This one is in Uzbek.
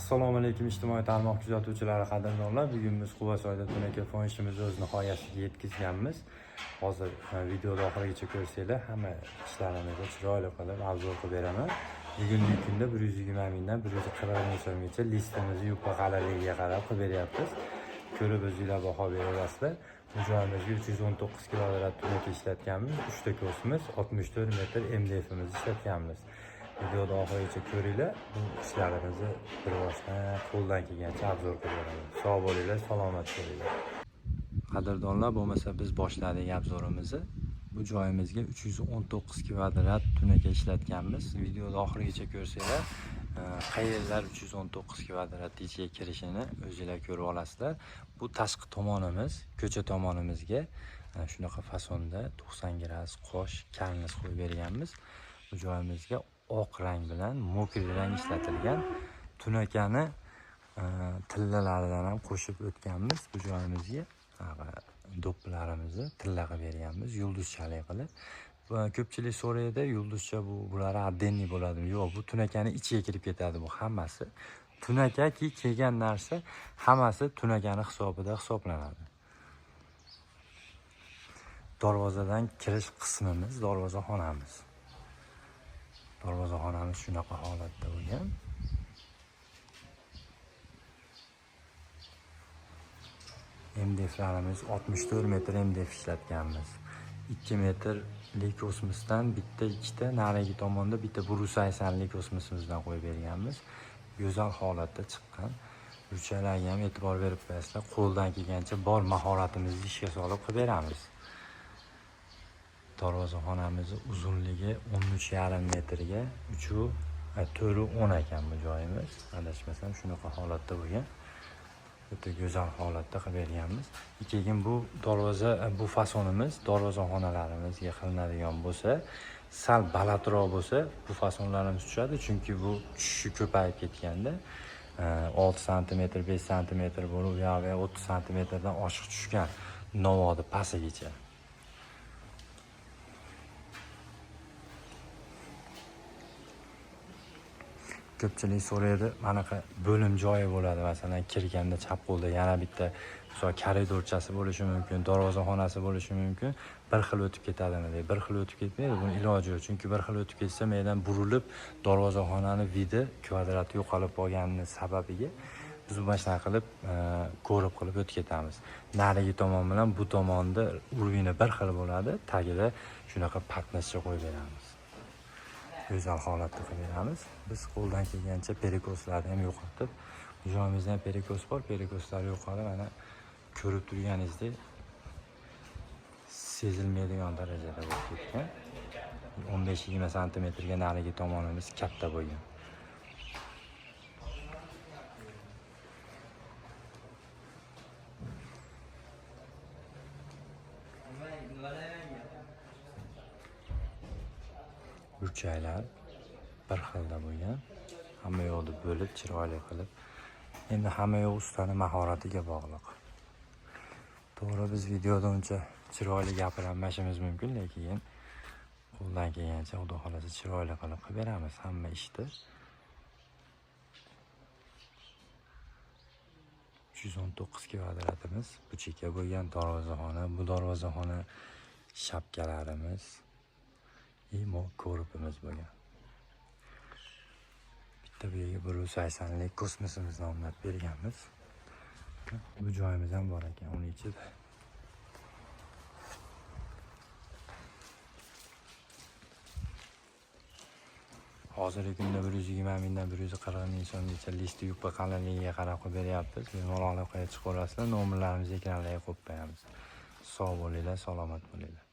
Assalomu alaykum ijtimoiy tarmoq kuzatuvchilari, qadrdonlar. Bugun biz Quvasoyda tunaka fon ishimizni o'z nihoyasiga yetkazganmiz. Hozir videoni oxirigacha ko'rsanglar, hamma ishlarimizni chiroyli qilib обзор qilib beraman. Bugungi kunda 120 mingdan 140 ming so'mgacha listimizni yupqa qalinligiga qarab qilib beryapmiz. Ko'rib o'zinglar baho beraverasizlar. Bu joyimizga 319 kvadrat tunaka ishlatganmiz. 3 ta kosmos, 64 metr MDFimizni ishlatganmiz. Videoda oxirigacha ko'ringlar. Bu ishlarimizni bir boshdan qo'ldan kelgancha обзор qilib beraman. Sog' bo'linglar, salomat bo'linglar. Qadrdonlar, bo'lmasa biz boshladik обзор imizni. Bu joyimizga 319 kvadrat tunaka ishlatganmiz. Videoda oxirigacha ko'rsanglar, qayerlar 319 kvadrat ichiga kirishini o'zinglar ko'rib olasizlar. Bu tashqi tomonimiz, ko'cha tomonimizga shunaqa fasonda 90 gradus qosh karniz qo'yib berganmiz. Bu joyimizga oq rang bilan мокрый rang ishlatilgan. Tunakani tillalaridan ham qo'shib o'tganmiz bu joyimizga. Do'ppilarimizni tilla qilib berganmiz, yulduzchalik qilib. Va ko'pchilik so'raydi, yulduzcha bu bulari отдельный bo'ladimi? Yo'q, bu tunakani ichiga kirib ketadi bu hammasi. Tunakaki kelgan narsa hammasi tunakani hisobida hisoblanadi. Darvozadan kirish qismimiz, darvozaxonamiz. Darvozaxonamiz shunaqa holatda bo'lgan. MDFlarimiz 64 metr MDF ishlatganmiz. 2 metrlik kosmosdan bitta, ikkita, narigi tomonda bitta 180lik kosmosimizdan qo'yib berganmiz. Go'zal holatda chiqqan. Ruchalarga ham e'tibor berib qo'yasizlar. Qo'ldan kelgancha bor mahoratimizni ishga solib qilib beramiz. Darvozaxonamizni uzunligi 13,5 metrga 3 4,10 ekan bu joyimiz. Adashmasam shunaqa holatda bo'lgan. O'ta go'zal holatda qilib berganmiz. Keyin bu darvoza, bu fasonimiz darvozaxonalarimizga qilinadigan bo'lsa, sal balandroq bo'lsa, bu fasonlarimiz tushadi, chunki bu tushishi ko'payib ketganda 6 santimetr, 5 santimetr bo'lib, u yog'i 30 santimetrdan oshiq tushgan novodi pastigacha. Ko'pchilik so'raydi, manaqa bo'lim joyi bo'ladi, masalan, kirganda chap qo'lda yana bitta misol koridorchasi bo'lishi mumkin, darvozaxonasi bo'lishi mumkin, bir xil o'tib ketadimi deb. Bir xil o'tib ketmaydi, buni iloji yo'q, chunki bir xil o'tib ketsa, maydan burilib darvozaxonani vidi kvadrati yo'qolib qolganini sababiga biz mana shunaqa qilib ko'rib qilib o'tib ketamiz. Narigi tomon bilan bu tomonda уровень bir xil bo'ladi, tagida shunaqa patnischa qo'yib beramiz. Go'zal holatda qilib beramiz. Biz qo'ldan kelgancha перекос larni ham yo'qotib, bu joyimizda ham перекос bor, перекос lar yo'qolib, mana ko'rib turganingizdek sezilmaydigan darajada bo'lib ketgan. 15-20 santimetrga narigi tomonimiz katta bo'lgan. Burchaklar bir xilda bo'lgan. Hamma yoqni bo'lib, chiroyli qilib. Endi hamma yoq ustani mahoratiga bog'liq. To'g'ri, biz videoda uncha chiroyli gapirolmashimiz mumkin, lekin qo'ldan kelgancha Xudo xolasa chiroyli qilib qilib beramiz hamma ishni. 319 kvadratimiz bu chekka bo'lgan darvozaxona, bu darvozaxona shapkalarimiz, imo ko'ripimiz bo'lgan. Bitta bu yerga 180lik kosmosimizni o'rnatib berganmiz. Bu joyimiz ham bor ekan uni ichida. Hozirgi kunda 120 mingdan 140 ming so'mgacha listi yupqa qalinligiga qarab qilib beryapmiz. Bemalol aloqaga chiqaverasizlar, nomerlarimizni ekranlarga qo'yib qo'yamiz. Sog' bo'linglar, salomat bo'linglar.